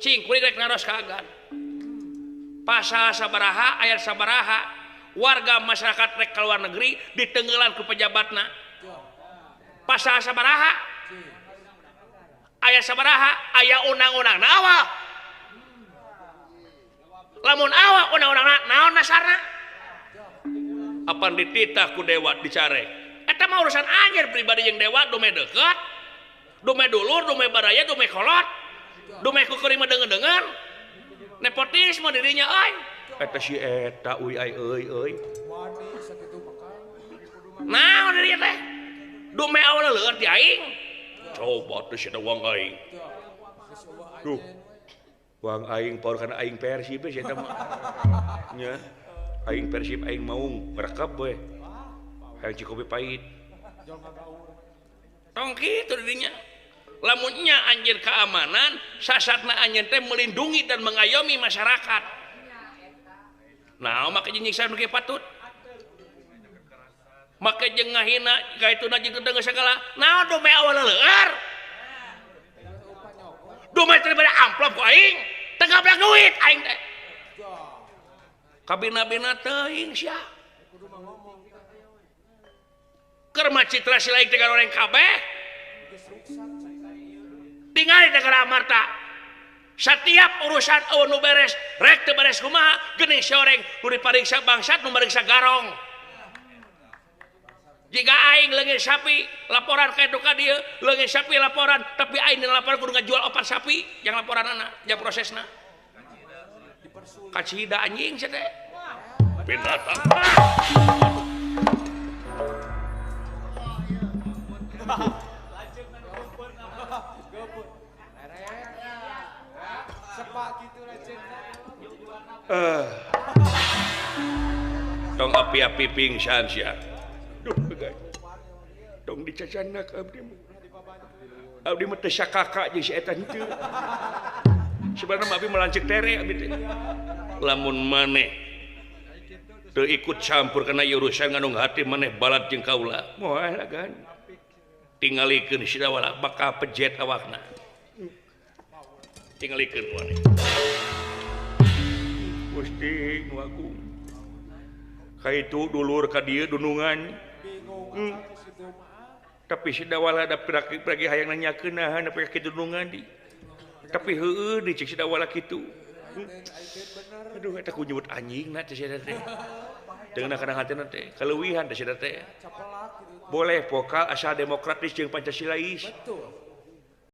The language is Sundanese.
Cing kuring rek naros ka Agan. Pasal sabaraha ayat sabaraha warga masyarakat rek ka luar negeri ditenggelan ku pejabatna. Pasal sabaraha ayat sabaraha aya undang-undangna awal. Lamun awal undang-undangna naon dasarna? Apan dititah ku dewa dicarek. Eta mah urusan anjeun pribadi jeung dewa dume deukeut, dume dulur, dume baraya, dume kolot, dume kukuring mah deungeun-deungeun. Nepotisme dirinya euy. Eta si eta uy ai euy euy. Naon dirinya teh? Dume awal leueur ti aing. Coba teh sia wang aing. Duh. Wang aing paur kana aing Persib sia eta mah. Nya. Aing Persib aing maung merekep we. Hayang cikopi pahit. Tong kitu dirinya. Lamun nya anjeun keamanan, sasatna anjeun teh melindungi dan mengayomi masyarakat. Nah, make jeung nyiksa nu patut. Make jeung ngahina kaituna jeung teu segala. Naon dume awal leueur. Dume teh dibere amplop ku aing, teu gablak duit aing teh. Kabina-bina teuing sia. Keur mah citra si lain teh goreng kabeh. Tingali negara Amarta. Setiap urusan eueuh nu beres, rek teu beres kumaha, geuning si oreng nu dipariksa bangsat nu mariksa garong. Jika aing leungit sapi, laporan ka itu ka dieu, leungit sapi laporan, tapi aing dina laporan kudu ngajual opat sapi, yang laporanana, yang prosesna. Kacida anjing sia teh. Binatang. Tong api-api pingsan sia. Duh, tong dicacanak abdi mah. Abdi mah teu sakaka jeung si eta henteu. Sebenarnya mah abdi mah lanceuk tere abdi teh. Lamun maneh teu ikut campur kana ieu urusan ngandung hati maneh balad jeung kaula. Moal agan. Tingalikeun si Dawala bakal pejet awakna. Tingalikeun maneh. Gusti nu agung. Kaitu dulur ka dieu dunungan. Tapi si Dawala da piragi hayang nanyakeun naha nepi ka kitu dunungan di. Tapi heueuh di cek si Dawala kitu. Aduh eta ku nyebut anjingna teh si eta teh. Deungeun kana hatina teh kaleuwihan teh si eta teh. Boleh vokal asal demokratis jeung Pancasilais.